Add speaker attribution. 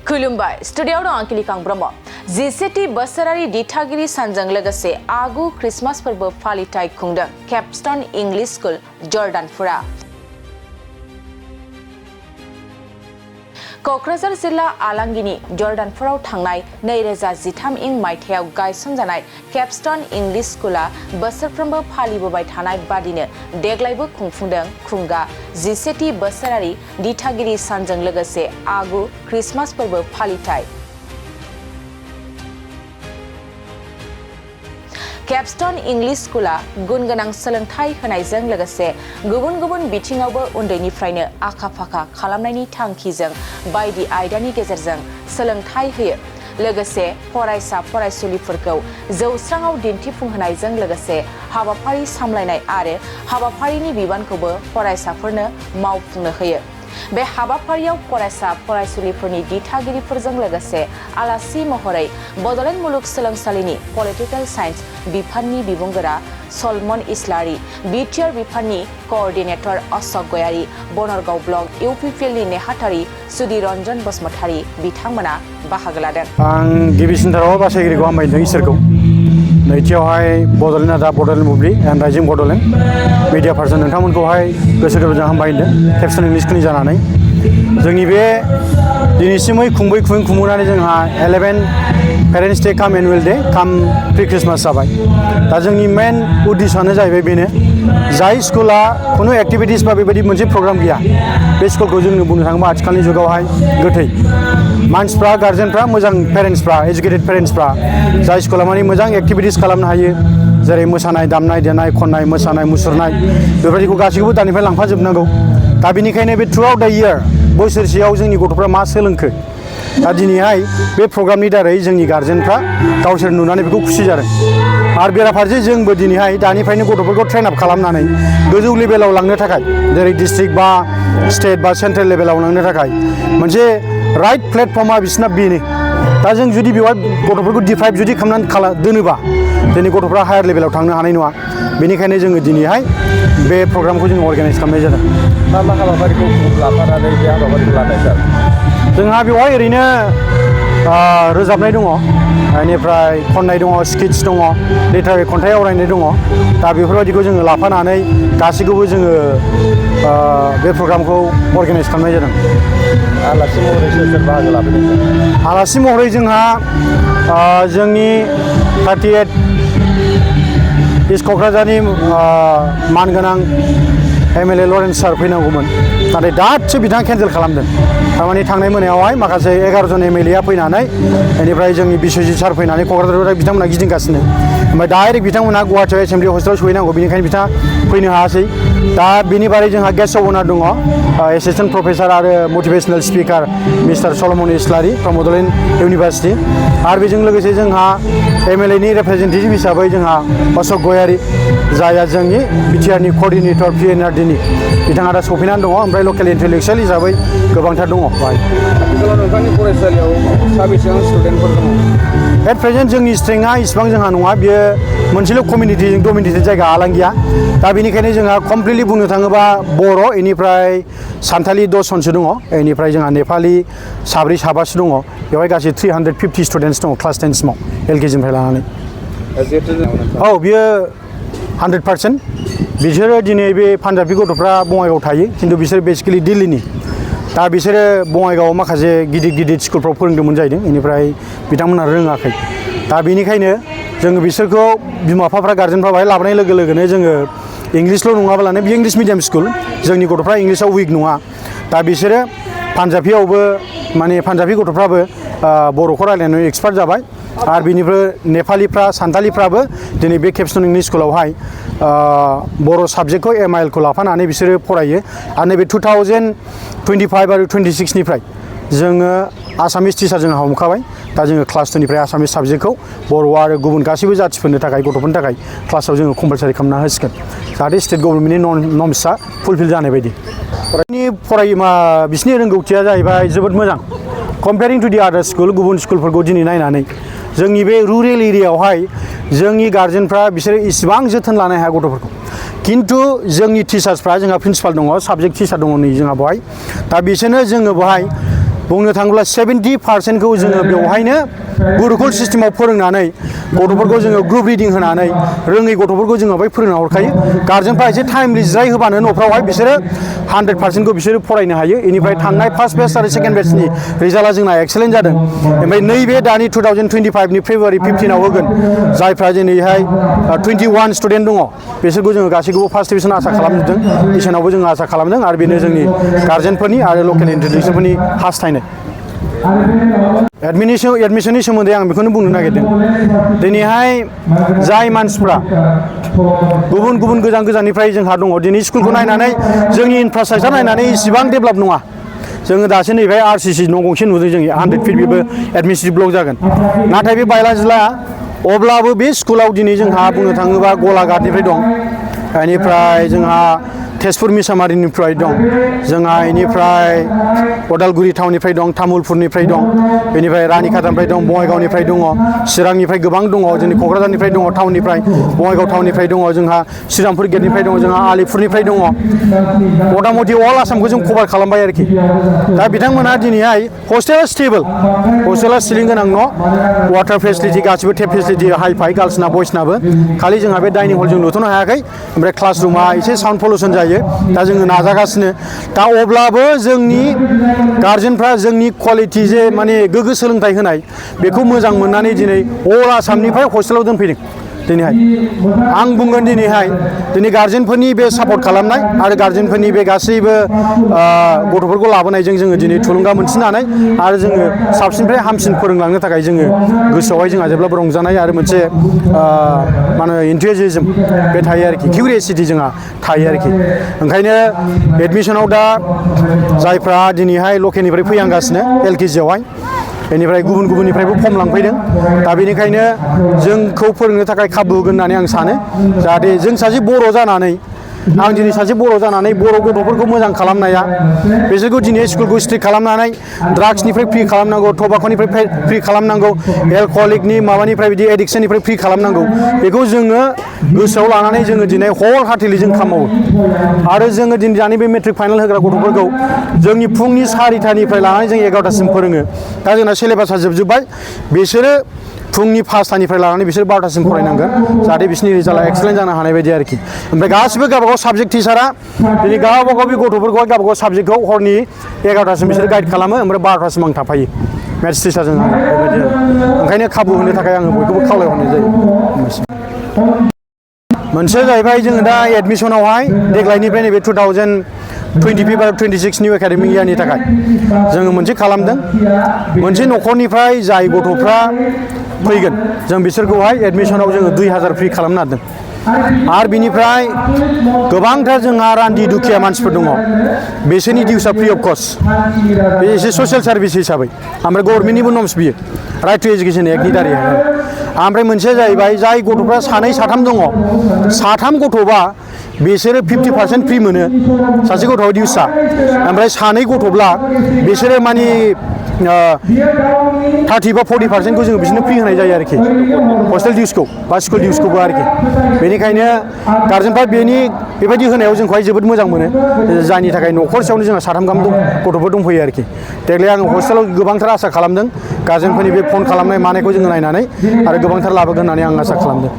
Speaker 1: खुलुमबाय स्टुडियोआव दं आं किलिकां ब्रह्म जिसेथि बोसोरारि दिथागिरि सानजों लोगोसे आगु क्रिसमास फोरबो फालिथाय खुंदों केपस्टन इंलिश स्कुल जर्डानपुरा। क'क्राझार जिल्ला आलांगिनि जर्डानपुराव थांनाय 2013 इं मायथाइयाव गायसनजानाय केपस्टन इंलिश स्कुला बोसोरफ्रोमबो फालिबोबाय थानाय बादिनो देग्लायबो खुंफुंदों खुंगा जिसेथि बोसोरारि दिथागिरि सानजों लोगोसे आगु क्रिसमास फोरबो फालिथाय। केपस्टन इंलिश स्कुला गुन गोनां सोलोंथाइ होनायजों लोगोसे गुबुन गुबुन बिथिङावबो उन्दैनिफ्रायनो आखा-फाखा खालामनायनि थांखिजों बायदि आयदानि गेजेरजों सोलोंथाइ होयो। लोगोसे फरायसा फरायसुलिफोरखौ जौस्राङाव दिन्थिफुंहोनायजों लोगोसे हाबाफारि सामलायनाय आरो हाबाफारिनि बिबानखौबो फरायसाफोरनो मावफुंनो होयो। बे हाबाफारियाव फरायसा फरायसुलिफोरनि दिथागिरिफोरजों लोगोसे आलासि महरै बड'लेण्ड मुलुगसोलोंसालिनि पलिटिकेल साइन्स बिफाननि बिबुंगोरा सलमन इस्लारि, बिटिआर बिफाननि क'अर्डिनेटर अशोक गयारी, बनरगाव ब्लक इउपिपिएलनि नेहाथारि सुधीररन्जन बसुमतारी बिथांमोना बाहागो लादों।
Speaker 2: आं गिबिसिनथाराव बासायगिरिखौ हामबायदों इसोरखौ। नैथियावहाय Bodoland Radab, Bodoland Bubli and rising Bodoland media person नोंथांमोनखौहाय गोसो गोरबोजों हामबायदों केपस्टन इंलिश स्कुलनि जानानै। जोंनि बे दिनैसिमै खुंबोनानै जोंहा 11 पेरेन्टस डे काम एनुवेल डे काम प्रि क्रिसमास जाबाय। दा जोंनि मेन उद्देश्यआनो जाहैबाय बेनो जाय स्कुला खुनु एक्टिभिटिस बा बेबायदि मोनसे प्रग्राम गैया बे स्कुलखौ जोंनो बुंनो थाङोबा आथिखालनि जुगावहाय गोथै मानसिफ्रा गार्जेनफ्रा मोजां पेरेन्टसफ्रा एजुकेटेड पेरेन्टसफ्रा जाय स्कुला माने मोजां एक्टिभिटिस खालामनो हायो जेरै मोसानाय दामनाय देनाय खननाय मोसानाय मुसुरनाय बेबायदिखौ गासैखौबो दानिफ्राय लांफाजोबनांगौ। दा बेनिखायनो बे थ्रु आउट द इयार बोसोरसेयाव जोंनि गथ'फ्रा मा सोलोंखो दा दिनैहाय बे प्रग्रामनि दारै जोंनि गार्जेनफ्रा गावसोर नुनानै बेखौ खुसि जादों। आरो बेराफारसे जोंबो दिनैहाय दानिफ्रायनो गथ'फोरखौ ट्रेन आप खालामनानै गोजौ लेभेलाव लांनो थाखाय जेरै डिस्ट्रिक्ट बा स्टेट बा सेन्ट्रेल लेभेलाव लांनो थाखाय मोनसे राइट प्लेटफर्मा बिसोरना बेनो। दा जों जुदि बेवहाय गथ'फोरखौ डिप्राइभ जुदि खालामनानै दोनोबा दिनै गथ'फ्रा हायार लेभेलाव थांनो हानाय नङा। बेनिखायनो जोङो दिनैहाय बे प्रग्रामखौ जों अर्गानाइज खालामनाय जादों।
Speaker 3: मा हाबाफारिखौ लाफानानै बे हाबाफारिखौ लानाय सार?
Speaker 2: जोंहा बेवहाय ओरैनो रोजाबनाय दङ, बेनिफ्राय खननाय दङ, स्किट्स दङ, लिटारेरि खन्थाइ आवरायनाय दङ। दा बेफोरबायदिखौ जोङो लाफानानै गासैखौबो जोङो बे प्रग्रामखौ अर्गानाइज खालामनाय जादों।
Speaker 3: आलासि महरै सोर बाहागो लाफैदों?
Speaker 2: आलासि महरै जोंहा जोंनि 38 इस्ट क'क्राझारनि मानगोनां एमएलए लरेन्स सार फैनांगौमोन, नाथाय दासो बिथाङा केन्सेल खालामदों। थारमाने थांनाय मोनायावहाय माखासे 11 जन एमएलएआ फैनानै बेनिफ्राय जोंनि बिस्वजित सार फैनानै क'क्राझाराव बिथांमोना गिदिंगासिनो, ओमफ्राय डाइरेक्ट बिथांमोना गुवाहाटियाव एसेम्बलि हस्टेलाव सहैनांगौ, बेनिखायनो बिथाङा फैनो हायासै। दा बेनि बारै जोंहा गेस्ट अफ अनार दङ, एसिस्टेन्ट प्रफेसार आरो motivational speaker mister Salomon Islary from Bodoland university. आरो बेजों लोगोसे जोंहा एमएलएनि रिप्रेजेन्टेटिभ हिसाबै जोंहा अशोक गयारी जायहा जोंनि बिटिआरनि क'अर्डिनेटर पिएनआरडिनि बिथाङा दा सफैनानै दङ, ओमफ्राय लकेल इन्टेलेक्सुयेल हिसाबै गोबांथार दङ बाहाय।
Speaker 3: आथिखालाव नोंथांनि फरायसालियाव साबेसेबां स्टुडेन्टफोर दङ?
Speaker 2: एट प्रेजेन्ट जोंनि स्ट्रेंथआ इसिबां जोंहा नङा, बियो मोनसेल' कमिउनिटिजों डमिनेटेड जायगा आलांगिया। दा बेनिखायनो जोंहा कमप्लिटलि बुंनो थाङोबा बर' बेनिफ्राय सानथालि 10 जनसो दङ, बेनिफ्राय जोंहा नेपालि साब्रै साबासो दङ। बेवहाय गासै 350 स्टुडेन्टस दङ क्लास 10 सिमाव एलकेजिनिफ्राय लानानै। औ बियो 100%। बिसोरो दिनै बे पान्जाबि गथ'फ्रा बङाइगाव थायो, खिन्थु बिसोर बेसिकेलि दिल्लीनि। दा बिसोरो बङाइगावआव माखासे गिदिर गिदिर स्कुलफ्राव फोरोंदोंमोन जाहैदों, बेनिफ्राय बिथांमोनहा रोङाखै। दा बेनिखायनो जोङो बिसोरखौ बिमा बिफाफ्रा गार्जेनफ्रा बाहाय लाबोनाय लोगो लोगोनो जोङो इंलिसल' नङाब्लानो बे इंलिस मिडियाम स्कुल, जोंनि गथ'फ्रा इंलिसाव उइक नङा। दा बिसोरो पान्जाबियावबो माने पान्जाबि गथ'फ्राबो बर'खौ रायलायनानै एक्सपार्ट जाबाय। आरो बेनिफ्राय नेपालिफ्रा सानथालिफ्राबो दिनै बे केपस्टन इंलिश स्कुलावहाय बर' साबजेक्टखौ MIL खौ लाफानानै बिसोरो फरायो। आरो नैबे 2025 आरो 26निफ्राय जोङो आसामिस टिचार जोंहा हमखाबाय। दा जोङो क्लास 2निफ्राय आसामिस साबजेक्टखौ बर' आरो गुबुन गासैबो जाथिफोरनि थाखाय गथ'फोरनि थाखाय क्लासाव जोङो कम्पालसारि खालामना होसिगोन, जाहाथे स्टेट गभर्नमेन्टनि नर्म्सआ फुलफिल जानाय बायदि। बिसोरनि रोंगौथिया जाहैबाय जोबोद मोजां कम्पेयारिं टु दि आदार स्कुल। गुबुन स्कुलफोरखौ दिनै नायनानै जोंनि बे रुरेल एरियायावहाय जोंनि गार्जेनफ्रा बिसोरो इसिबां जोथोन लानो हाया गथ'फोरखौ, खिन्थु जोंनि टिचार्सफ्रा जोंहा प्रिन्सिपाल दङ, साबजेक्ट टिचार दङ नै जोंहा बेवहाय। दा बिसोरनो जोङो बेवहाय बुंनो थाङोब्ला 70%खौ जोङो बेवहायनो गुरुकुल सिस्टेमाव फोरोंनानै गथ'फोरखौ जोङो ग्रुप रिडिं होनानै रोङै गथ'फोरखौ जोङो बै फोरोंना हरखायो गार्जेनफ्रा एसे टाइमलि जिराय होबानो न'फ्रावहाय बिसोरो 100%खौ बिसोरो फरायनो हायो इनिफ्राय थांनाय फार्स्ट बेच आरो सेकेन्ड बेचनि रिजाल्टआ जोंना एक्सेलेन्ट जादों ओमफ्राय नैबे दानि 2025नि फेब्रुवारि 15आव होगोन जायफ्रा दिनैहाय 21 स्टुडेन्ट दङ बिसोरखौ जोङो गासैखौबो फार्स्ट डिभिजन आसा खालामदों इसोरनावबो जोङो आसा खालामदों आरो बेनो जोंनि गार्जेनफोरनि आरो लकेल इन्स्टिटिउसनफोरनि हास्थायनाय एडमिसननि सोमोन्दै आं बेखौनो बुंनो नागिरदों दिनैहाय जाय मानसिफ्रा गुबुन गुबुन गोजान गोजाननिफ्राय जोंहा दङ दिनै स्कुलखौ नायनानै जोंनि इनफ्रास्ट्राक्चार नायनानै इसिबां डेभेलप नङा जोङो दासो नैबे RCC न' गंसे नुदों जोंनि 100 फिट बेबो एडमिनिस्ट्रेटिभ ब्लक जागोन नाथाय बे बायला जिल्ला अब्लाबो बे स्कुलाव दिनै जोंहा बुंनो थाङोबा गलाघाटनिफ्राय दं बेनिफ्राय जोंहा तेजपुर मिसामारिनिफ्राय दं जोंहा बेनिफ्राय उदालगुरि टाउननिफ्राय दं तामुलपुरनिफ्राय दं बेनिफ्राय रानिखातानिफ्राय दं बङाइगावनिफ्राय दङ चिरांनिफ्राय गोबां दङ जोंनि क'क्राझारनिफ्राय दङ टाउननिफ्राय बङाइगाव टाउननिफ्राय दङ जोंहा श्रीरामपुर गेटनिफ्राय दङ जोंहा आलिपुरनिफ्राय दङ मथा मथि अल आसामखौ जों कभार खालामबाय आरोखि दा बिथांमोनहा दिनैहाय हस्टेला स्टेबल हस्टेला सिलिं गोनां न' वाटार फेसिलिटि गासिबो टेप फेसिलिटि हाइ फाइ गार्लसना बयसनाबो खालि जोंहा बे डाइनिं हल जों लुथ'नो हायाखै ओमफ्राय क्लासरुमा एसे साउन्ड पलिउसन जायो दा जोङो नाजागासिनो दा अब्लाबो जोंनि गार्जेनफ्रा जोंनि क्वालिटि जे माने गोग्गो सोलोंथाइ होनाय बेखौ मोजां मोननानै दिनै अल आसामनिफ्राय हस्टेलाव दोनफैदों दिनैहाय आं बुंगोन दिनैहाय दिनै गार्जेनफोरनि बे सापर्ट खालामनाय आरो गार्जेनफोरनि बे गासैबो गथ'फोरखौ लाबोनायजों जोङो दिनै थुलुंगा मोनसिननानै आरो जोङो साबसिननिफ्राय हामसिन फोरोंलांनो थाखाय जोङो गोसोआवहाय जोंहा जेब्लाबो रंजानाय आरो मोनसे मा होनो इन्थुजियाजम बे थायो आरोखि किउरियसिटि जोंहा थायो आरोखि ओंखायनो एडमिसनाव दा जायफ्रा दिनैहाय लकेलनिफ्राय फैहांगासिनो LKG आवहाय बेनिफ्राय गुबुन गुबुननिफ्रायबो फर्म लांफैदों दा बेनिखायनो जोंखौ फोरोंनो थाखाय खाबु होगोन होननानै आं सानो जाहाथे जों सासे बर' जानानै आं दिनै सासे बर' जानानै बर' गथ'फोरखौ मोजां खालामनाया बिसोरखौ दिनै स्कुलखौ स्ट्रिक्ट खालामनानै ड्राग्सनिफ्राय फ्रि खालामनांगौ टबाक'निफ्राय फ्रि खालामनांगौ एलक'हलिकनि माबानिफ्राय बिदि एडिक्सननिफ्राय फ्रि खालामनांगौ बेखौ जोङो गोसोआव लानानै जोङो दिनै हल हार्टेलि जों खामावो आरो जोङो दिनै दानि बे मेट्रिक फाइनाल होग्रा गथ'फोरखौ जोंनि फुंनि 4टानिफ्राय लानानै जों 11टासिम फोरोङो दा जोंना सिलेबासा जोबजोब्बाय बिसोरो फुंनि 5टानिफ्राय लानानै बिसोर 12टासिम फरायनांगोन जाहाथे बिसोरनि रिजाल्टआ एक्सेलेन्ट जानो हानाय बायदि आरोखि ओमफ्राय गासिबो गावबागाव साबजेक्ट टिचारा दिनै गावबागाव बे गथ'फोरखौहाय गावबागाव साबजेक्टखौ हरनि 11टासिम बिसोर गाइड खालामो ओमफ्राय 12टासिम आं थाफायो मेथ्स टिचारजों बेबायदि आरो ओंखायनो खाबु होनो थाखाय आङो बयखौबो खावलायहरनाय जायो मोनसे जाहैबाय जोङो दा एडमिसनावहाय देग्लायनिफ्राय नैबे 2025 आरो 26 निउ एकाडेमिक इयारनि थाखाय जोङो मोनसे खालामदों मोनसे न'खरनिफ्राय जाय गथ'फ्रा फैगोन जों बिसोरखौहाय एडमिसनाव जोङो 2000 फ्रि खालामनो हादों आरो बिनिफ्राय गोबांथार जोंहा रान्दि दुखिया मानसिफोर दङ बिसोरनि डिउसआ फ्रि अफ कस्ट बे एसे ससियेल सार्भिस हिसाबै ओमफ्राय गभर्नमेन्टनिबो नर्म्स बियो राइट टु एजुकेसन एक्टनि दारै ओमफ्राय मोनसेया जाहैबाय जाय गथ'फ्रा 2, 3 दङ 3 गथ'बा बिसोरो 50% फ्रि मोनो सासे गथ'आव डिउसआ ओमफ्राय 2 गथ'ब्ला बिसोरो मानि 30 बा 40%खौ जोङो बिसोरनो फ्रि होनाय जायो आरोखि हस्टेल डिउसखौ बा स्कुल डिउसखौबो आरोखि बेनिखायनो गार्जेनफ्रा बेबायदि होनायाव जोंखौहाय जोबोद मोजां मोनो जायनि थाखाय न'खरसेयावनो जोंहा 3 गाहाम गथ'फोर दंफैयो आरोखि देग्लाय आङो हस्टेलाव गोबांथार आसा खालामदों गार्जेनफोरनि बे फन खालामनाय मानायखौ जोङो नायनानै आरो गोबांथार लाबोगोन होननानै आं आसा खालामदों